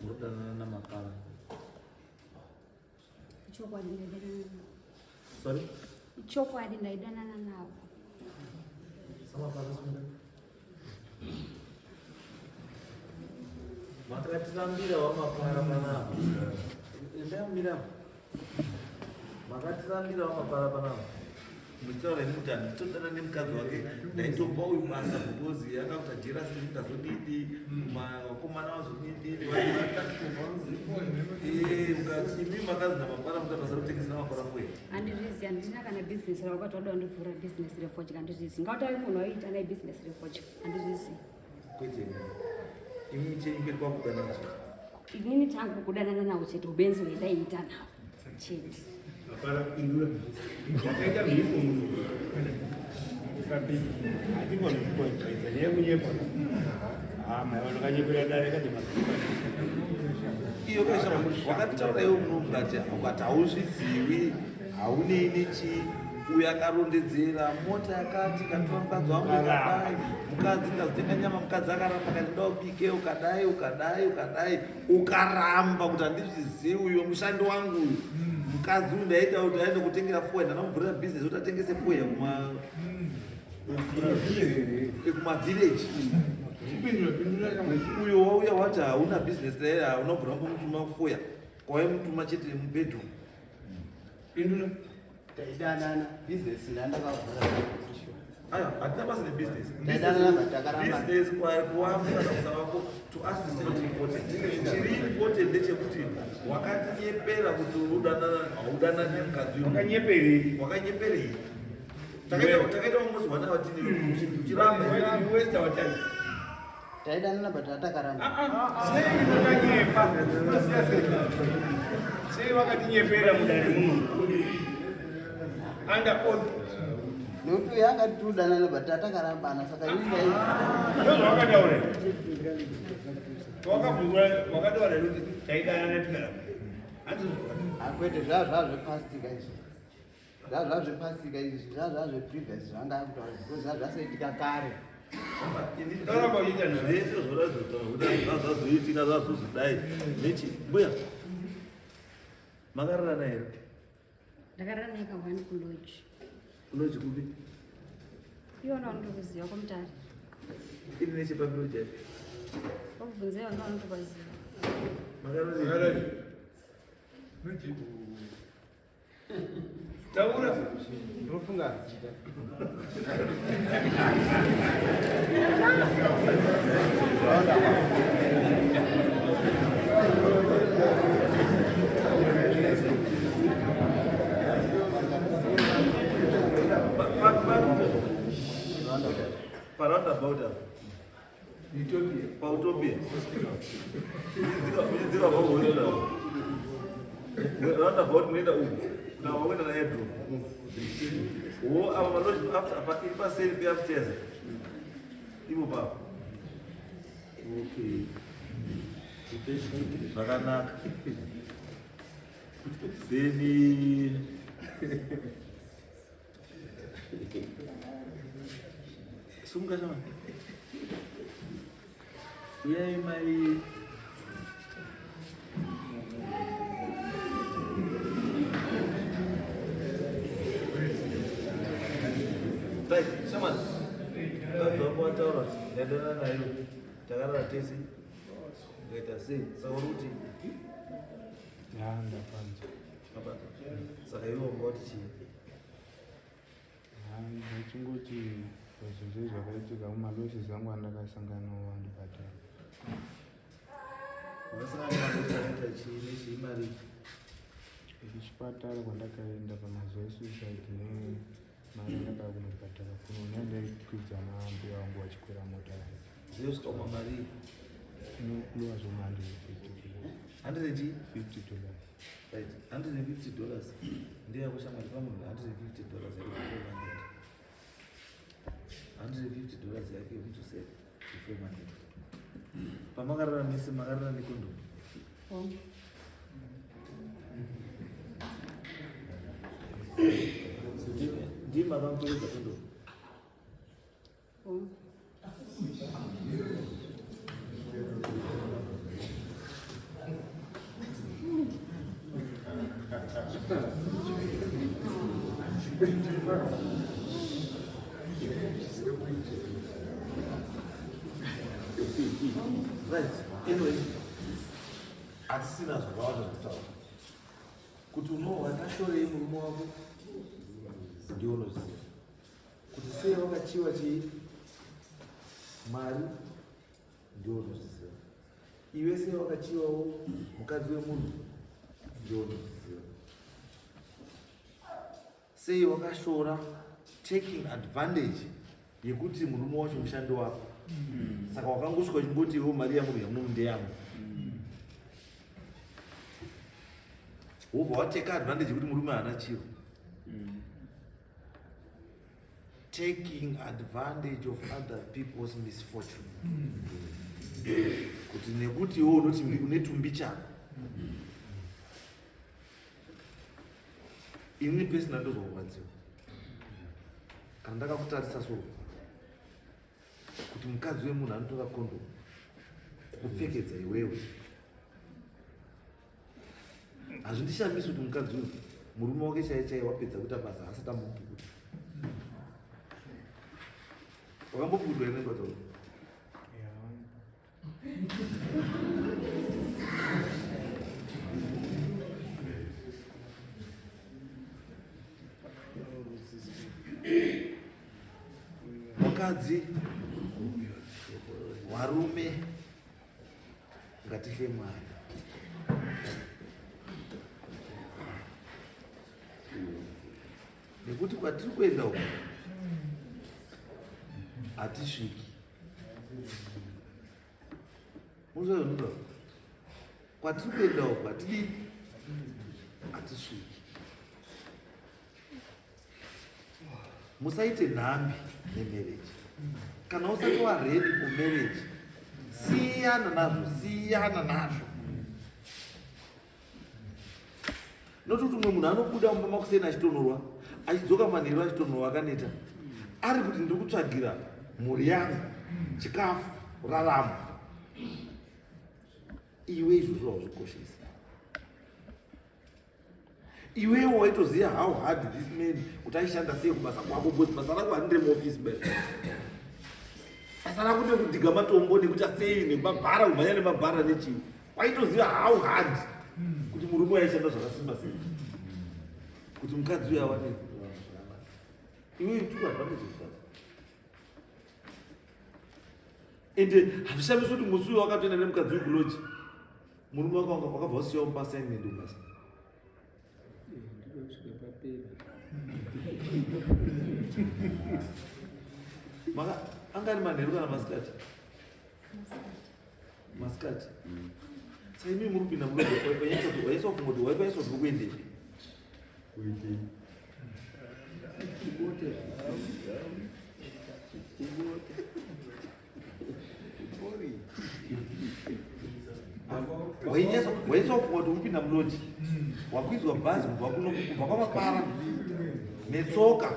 Murudanana namapara. Chokwadi ndaidanana navo. Sorry? Chokwadi ndaidanana navo. Samapara sunda. Makatirambira wamapara panapa. Endai mumira. Makatirambira wamapara panapa. Muchitaura imi kuti handitodana nemukadzi wake ndaitopa uyu basa because yakakuta jerasi ndazodidi vakomana vazodidi mukati imi makazi namapara muta basa rekutengesera mapara fuya. Handizvizi, handina kana business rawakati wada wandivhura business refodya handizvizi. Ngautaure munhu waiita naye business refodya handizvizi. Kwete imi chenyu kwete kwakudanana chete. Inini changu kudanana nawo chete ubenzi hwendaiita nawo chete. Hapana kupindura. Wakaita mhiko munhu. Hatigoni kukodzedza nyaya yekunyepa. Ah, mai vanokanyepera dare kati mazimba. Iyo kaisha wakataura iwe muno mukati ukati hauzvizivi haunei nechii uyo akarondedzera mota yakati ikatora mukadzi wangu ukadai mukadzi ndikazotenga nyama mukadzi akaramba kati ndaubike ukadai ukadai ukadai ukaramba kuti handizvizivi uyo mushandi wangu uyu mukadzi uyu ndaita kuti aende kutengera foya ndanamuvhurira bhizinesi kuti atengese foya kuma kumavillage uyo wauya wati hauna bhizinesi naye hauna kubvira mbomutuma foya kwawaimutuma chete mubedroom. Pindura. Taidanana business ndandakavhura. Aya, hatina basa nebusiness. Taidanana but takaramba. Business kuwako kana kusavako to us is not important. Chiri important ndechekuti wakatinyepera kuti udanana haudanani nemukadzi uyu. Wakanyeperei? Wakanyeperei? Takaita takaita almost one hour tine uchiramba. You waste our time. Taidanana but atakaramba. Sei vakanyepa? Unosiya sei? Sei vakatinyepera mudare muno? Under oath. Nekuti uyo akati tiudanana but atakarambana saka ini ndai Ndozvawakataura. Wakabvunzwa wakataura kuti taidanana tikaramba. Handizvo. Akwete zvaa zvaa zvepastika izvi. Zvaa zvaa zvepasika izvi zvaa zvaa zveprevious zvanga akutaura because zvaa zvasaitika kare. Taura uchiita Zvese zvorazotaura kuti zvazoitika zvazozodai. Nechi mbuya. Makararana here? Ndakarara naye kahwani kulodge. Kulodge kupi? Iwona vanotokuziva kwaMutare. Iri nechepalodge yacho. Vakubvunzai vanga vanotovaziva. Makarara. Taura. Ndinofunga zita. Paroundabout apa. Utopia. Pautopia. Uchidzika pahospital. Roundabout munoenda uku. Kana wakuenda naAdro. Wo apa malodge after apa iri paseri peupstairs. Ipo papo. Okay. Zvakanaka. Then Sumuka shama. Uyai mai. Right, shama. Mukadzi wako wataura kuti ndadana nayo takarara tese ndikaita sei saka uri kuti Ya, ndapanzwa. Mapanzwa. Saka iwe wanga wati chii? Ndachingoti pazvinhu zvakaitika mumalosses angu andakasangana nawo andibhadhara. Wakasangana nemalosses akaita chii nechii mari? Kuchipatara kwandakaenda pamazuva esuicide nemari yandakaya kunobhadhara kuno nandaikwidza nambuya vangu vachikwira mota yangu. Zvosvika mari? Inokuliwa zvoma 150 dollars. 150 dollars. Right, 150 dollars ndeyako shamwari pamunhu 150 dollars yake 400. 150 dollars yake yekudzosera 400. Pamakarara mese makarara nekondomu. Ndimi makamupfekedza kondomu. Right. Anyway, hatisina zvakawanda zvekutaura kuti uno wakashorei murume wako ndiwo unoziva kuti sei wakachiwa chii mari ndiwo unozviziva iwe sei wakachiwawo mukadzi wemunhu ndiwo unozviziva sei wakashora taking advantage yekuti murume wacho mushandi wako mm. saka wakangosvika uchingoti iwe mari yangu yamuno ndeyangu mm. wobva wateka advantage yekuti murume haana chiro mm. taking advantage of other people's misfortune kuti nekuti iwe unoti une tumbichana ini pesina ndozorwadziwa kana ndakakutarisa so kuti mukadzi wemunhu anotora kondom kupfekedza iwewe Hazvindishamisi kuti mukadzi uyu murume wake chaiye chaiye wapedza kuita basa asati ambopukuta. Wakambopukutwa here nemukadzi wako? Wakadzi warume Ngatitye Mwari. Nekuti kwatiri kuenda uku hatisviki. Muzvaonera kwatiri kuenda uku hatidii hatisviki. Musaite nhambi nemarriage. Kana usati wa ready for marriage, siyana nazvo, siyana nazvo. Not kuti umwe munhu anobuda mumba makuseni achitonhorwa, achidzoka manheru achitonhorwa akaneta. Ari kuti ndiri kutsvagira mhuri yangu chikafu, raramo. Iwe izvozvo hauzvikoshesi. Iwewo waitoziva how hard this man kuti aishanda sei kubasa kwako because basa rako harindire muoffice be basa rako ndekudhiga matombo nekuita sei nemabhara kumhanya nemabhara nechii waitoziva how hard kuti murume aishanda zvakasimba sei kuti mukadzi uyo awane iwe you took advantage of that ende hazvishamisi kuti musi uyo wakatoenda nemukadzi uyu kuloji Murume wako wanga wakabva wasiya wamupa assignment kubasa. Maka anga ari manheru kana masikati? Masikati. Saka imi muri kupinda muroad wanyatso wafunga kuti waifa yaswa zviri kuendepi? Kuitei? Wainyatsofunga kuti uripinda muloji wakwizwa bhazi kubva kuno kubva kwamapara netsoka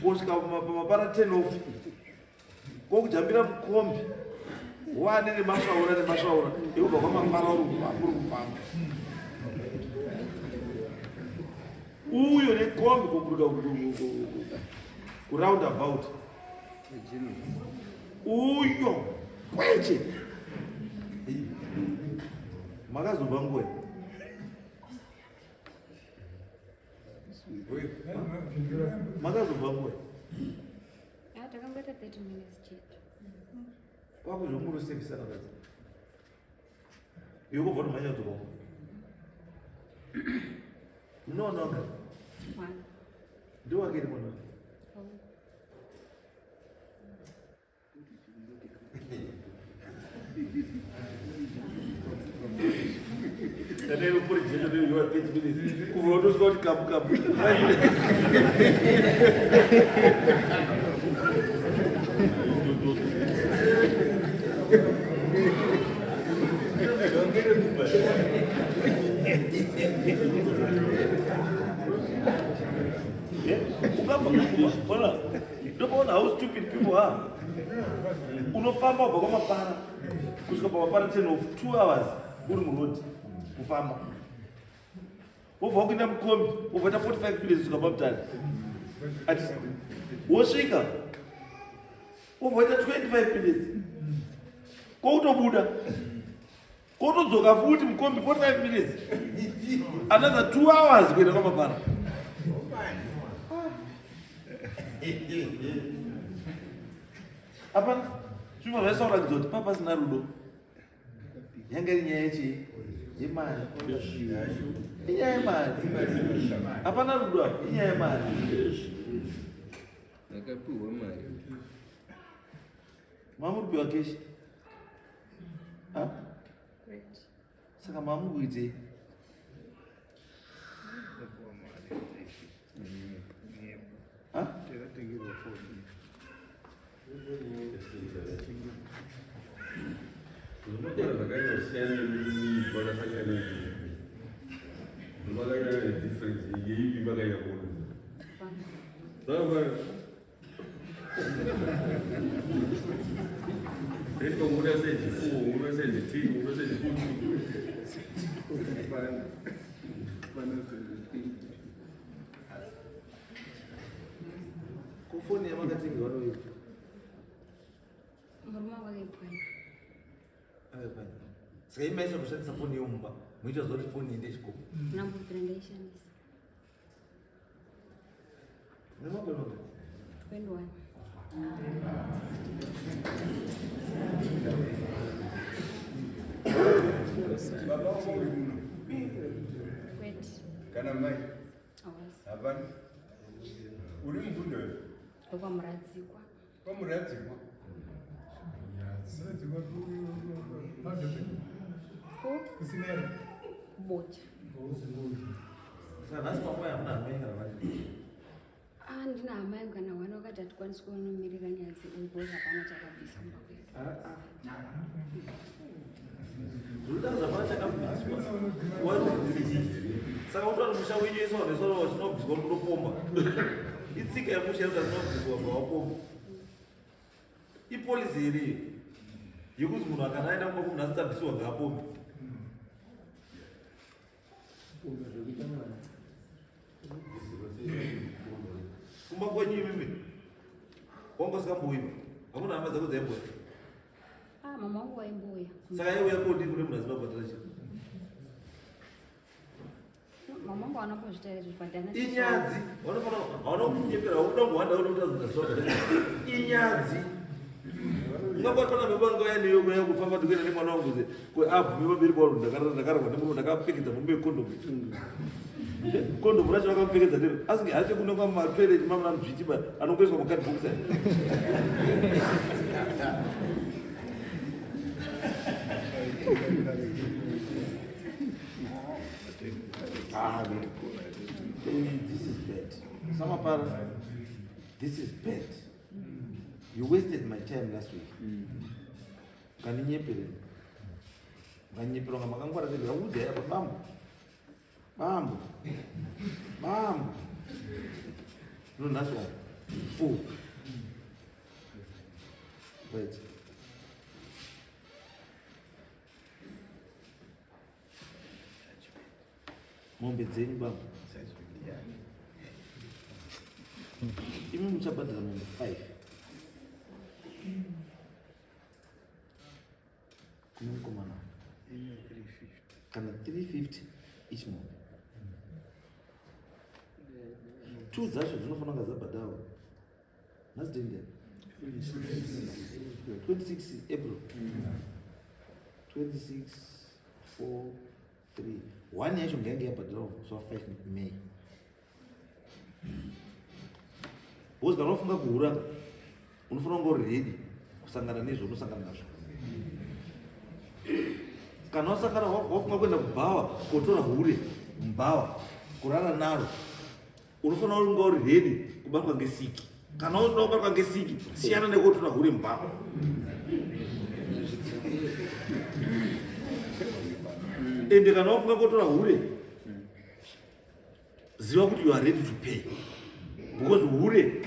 kusvika pamapara ten off kokujambira mukombi wane nemasvaura nemasvaura ekubva kwamapara uri kufamba uyo nekombi kuburuka kuround about uyo kweche makazobva nguva makazobva nguva takangoita 30 minutes chete kwakuzomurosevhisana kadzi iwe kubva nomhanya dzokongo unoona wanga ndiwake ri mwana Kuvura utosvika kuti kapu kapu. Ndopaona how stupid people are. Unofamba ubva kwamapara kusvika pamapara 10 of 2 hours uri muroad kufamba. Wobva wakuenda mukombi, wobva waita 45 minutes kusvika paMutare. Ati wosvika wobva waita 25 minutes kwokutobuda kwotodzoka futi mukombi 45 minutes another 2 hours kuenda kwamapara. Hapana zvinobva zvaisa kuratidza kuti papasina rudo. Yanga iri nyaya yechii? Yemari. Inyaya yemari. Hapana rudo apa, inyaya yemari. Akapiwa mari. Mamuripiwa keshi. Ha? Saka mamukuitei? Ha? Kufoni yamakatengerwa noipi? Murume wangu akaipwanya. Akaipwanya. Saka imi maisa kushandisa foni yomumba muita zoti foni iyi ndechikopo. Ndambobvira ndaishandisa. Mune makore mangani? 21. Baba wako uri muno? Kwete. Kana mai? Hawasi. Hapana. Uri mubundo here? Wekwamuradzikwa. Kwamuradzikwa. Ku? Kubocha. Saka nhasi mafuya hamuna hama yenyu kana vati? Ah, ndina hama yangu kana wana wakati hatikwanisi kunomirira nyaya dzeuyu because hapana chakabviswa kumba kwedu. Zvinotaridza hapana chakabviswa. Saka utori musha wenyu yese vanhu vese vachinobviswa kunopomba. Itsika yemusha yekuti atinobviswa bva wapomba. Ipolisi here iyo yekuti munhu akana aenda kumba kumunhu asati abvisiwa ngaapombe? Kumba kwenyu imimi wanga usingambouyi, hakuna hama dzako dzaimbouya? Ah, mama wangu waimbouya. Saka yaiuya kodi kune munhu asina kubhadhara chii? Mama wangu haana kumbozvitaura izvozvo but ana Inyadzi. Vanofanira hauna kunyepera, unoda kuhwanda kuti utazi. Inyadzi. Ungabatwa nababa ngauya neyo kuya kufamba ndikuenda nemwana wangu kuze abvume pamberi pavanhu ndakararwa nemurume ndakapfekedza murume wekondomu. Kondomu racho vakamupfekedza ndero asi hacho kunonga mumatoilet mamuna mudzviti ba anongoiswa mukadhibhokisi aya. Ah, no. This is bad. Samapara, this is bad. You wasted my time last week. Ukaninyepere. Ukaninyepera nga makangwara sei ndikakuudza apa bambo. Bambo. Bambo. No, nhasi wangu. Four. Wait. Mombe dzenyu bambo. Imi muchabhadhara mombe 5. Kune mukomana. Kana 350 each mombe. Two dzacho dzinofanira kunge dzabhadharwa. Nhasi date 26 April. 26 4 3 1 yacho ngainge yabhadharwa musi wa 5 May. Because kana unofunga kuhura unofanira kunge uri ready kusangana nezvaunosangana nazvo. Kana wasangana wafunga kuenda kubhawa kotora hure mubhawa kurara naro, unofanira kunge uri ready kubatwa ngesiki. Kana usina kubatwa ngesiki, siyana nekutora hure mubhawa. Ende kana wafunga kotora hure, ziva kuti you are ready to pay, because hure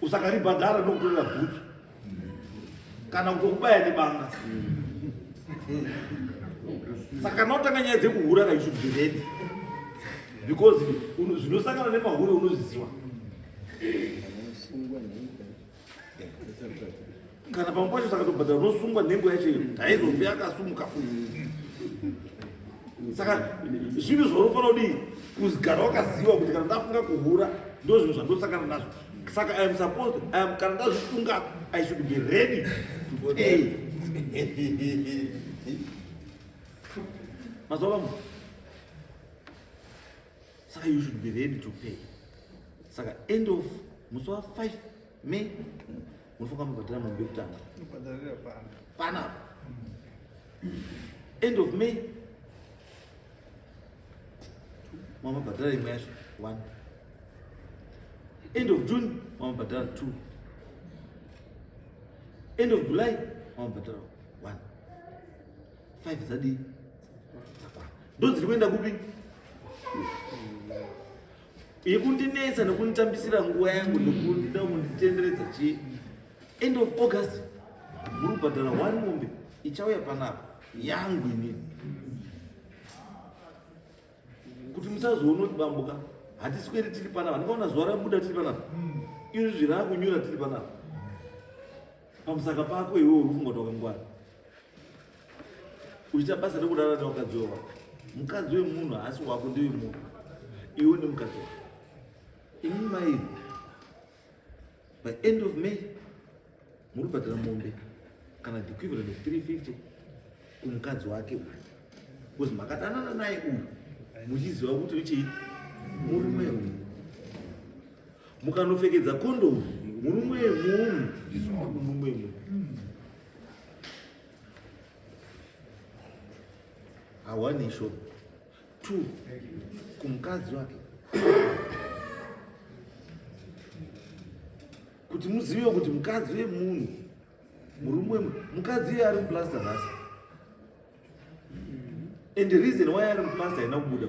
usakaribhadhara nokutorera bhutsu kana kutokubaya nebanga. Saka kana watanga nyaya dzekuhura ka, you should be ready. Because zvinosangana nemahure unozviziva. Kana pamwe pacho saka tobhadhara unosungwa nhengo yacho iyo. Taizombi akasumuka futi. Saka zvinhu zvaunofanira kudii? Kuzigara wakaziva kuti kana ndafunga kuhura ndo zvinhu zvandosangana nazvo. Saka I am supposed, I am, kana ndazvifunga I should be ready to pay. Mazuva vamwe. Saka you should be ready to pay. Saka end of musi wa 5 May munofanira mubhadhara mombe yekutanga. Panapa. End of May mamabhadhara imwe yacho 1. End of June mamabhadhara 2. End of July mamabhadhara 1. 5 dzadii? Dzakwana. Ndodziri kuenda kupi? Yekundinetsa nekunditambisira nguva yangu nekundida kunditenderedza chii? End of August muri kubhadhara one mombe ichauya panapa yangu inini kuti musazoona kuti bambuka hatisweri tiri panapa ndikaona zuva rabuda tiri panapa izvi zvirakunyura tiri panapa pamusaka pako iwewe uri kufunga kuti wakangwara uchiita basa rekurara nemukadzi wewako mukadzi wemunhu haasi wako ndewemunhu iwe nemukadzi wako imi mai by end of May muri kubhadhara mombe kana the equivalent of 350 kumukadzi wake uyu because makadanana naye uyu muchiziva kuti uchii murume uyu mukanopfekedza kondomu murume wemunhu murume wemunhu hawani shop two kumukadzi wake kuti muzive kuti mukadzi wemunhu murume mukadzi iye ari muplaster nhasi and the reason why ari muplaster haina kubuda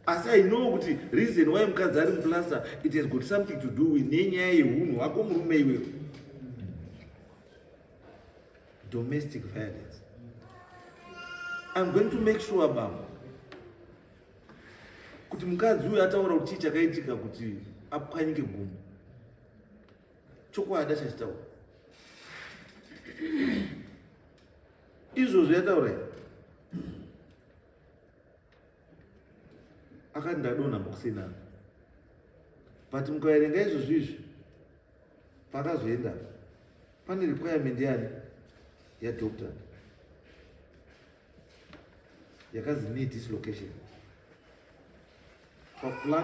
asi I know kuti reason why mukadzi ari muplaster it has got something to do with nenyaya yehunhu hwako murume iwewe domestic violence. I'm going to make sure baba kuti mukadzi uyu ataura kuti chii chakaitika kuti apwanyike gumbo chokwadi achachitaura izvozvo yataura akati ndadonha makuseni ano but mukaverenga izvozvo izvi pakazoenda pane requirement yani yadoctor yakazi knee dislocation paplan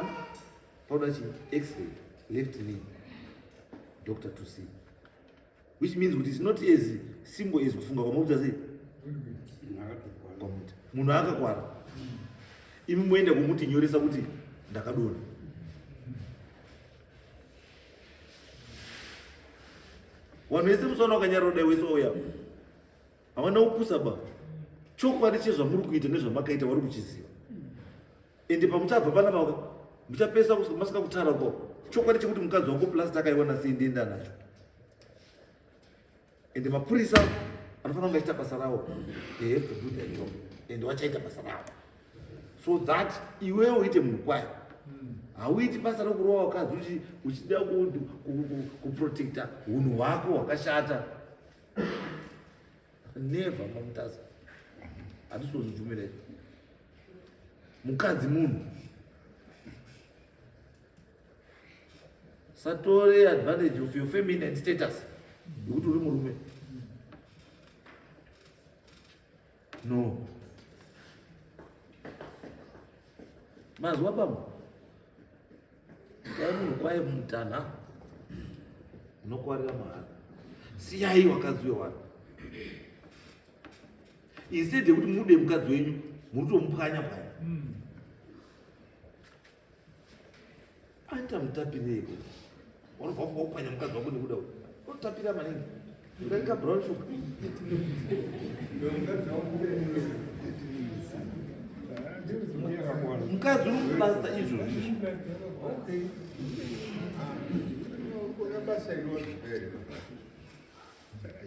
pauda chi x-ray left knee doctor to see which means kuti it's not as simple as kufunga kwamuita sei kwamuita munhu akakwara imi moenda kumuti nyoresa kuti ndakadona vanhu vese musana wakanyarara dai wese wauya havana kupusa ba chokwadi chezvamuri kuita nezvamakaita vari kuchiziva ende pamuchabva pana maka muchapesa masika kutara ko chokwadi chekuti mukadzi wako plasta akaiwana sei ndienda nacho ende mapurisa anofanira kunge achiita basa rawo they have to do their job and vachaita basa ravo so that iwewe uite munhu kwayo hauiti basa rekurova vakadzi uchida kuprotecta hunhu hwako hwakashata never mamutasa handisozvibvumira izvo mukadzi munhu satore advantage of your feminine status yekuti uri murume no mazuva pamwe dai munhu kwaye mutanha unokwarira mahara siyai wakadzi wewanhu instead yekuti mude mukadzi wenyu muri kutomupwanya pwanya aita mutapireiko wanobva wafunga kupwanya mukadzi wako nekuda uyu unotapira maningi kudarika brown sugar mukadzi uri kuplasta izvozvo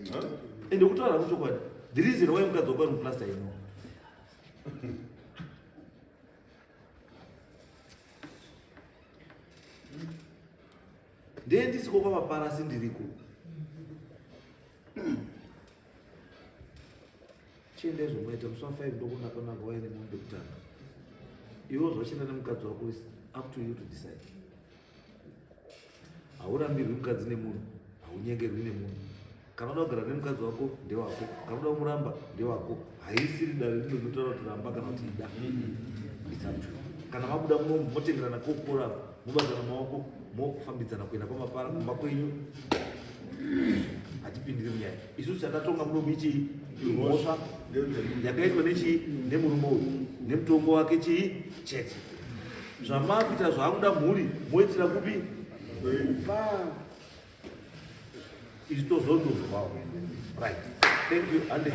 izvo ende kutaura kuchokwadi the reason why mukadzi wako ari muplasta ino Ndee ndisiko kwamaparasi ndiriko. Chiendai zvomaita musi wa 5 ndokunakanaka waine mombe kutanga. Iwe zvachienda nemukadzi wako is up to you to decide. Haurambirwi mukadzi nemunhu, haunyengerwi nemunhu. Kana uda kugara nemukadzi wako ndewako, kana uda kumuramba ndewako. Haisiri dare rino rinotaura kuti ramba kana kuti ida. It's up to you. Kana mabuda muno motengerana kokora, mobatana maoko, mofambidzana kuenda kwamapara kumba kwenyu. Hatipindiri munyaya. Isusu chatatonga muno ichii mhosva yakaitwa nechii nemurume uyu nemutongo wake chii chete. Zvamakuita zvaakuda mhuri moitira kupi? Kumba. Isu tozondozwawo. Right. Thank you. Andei.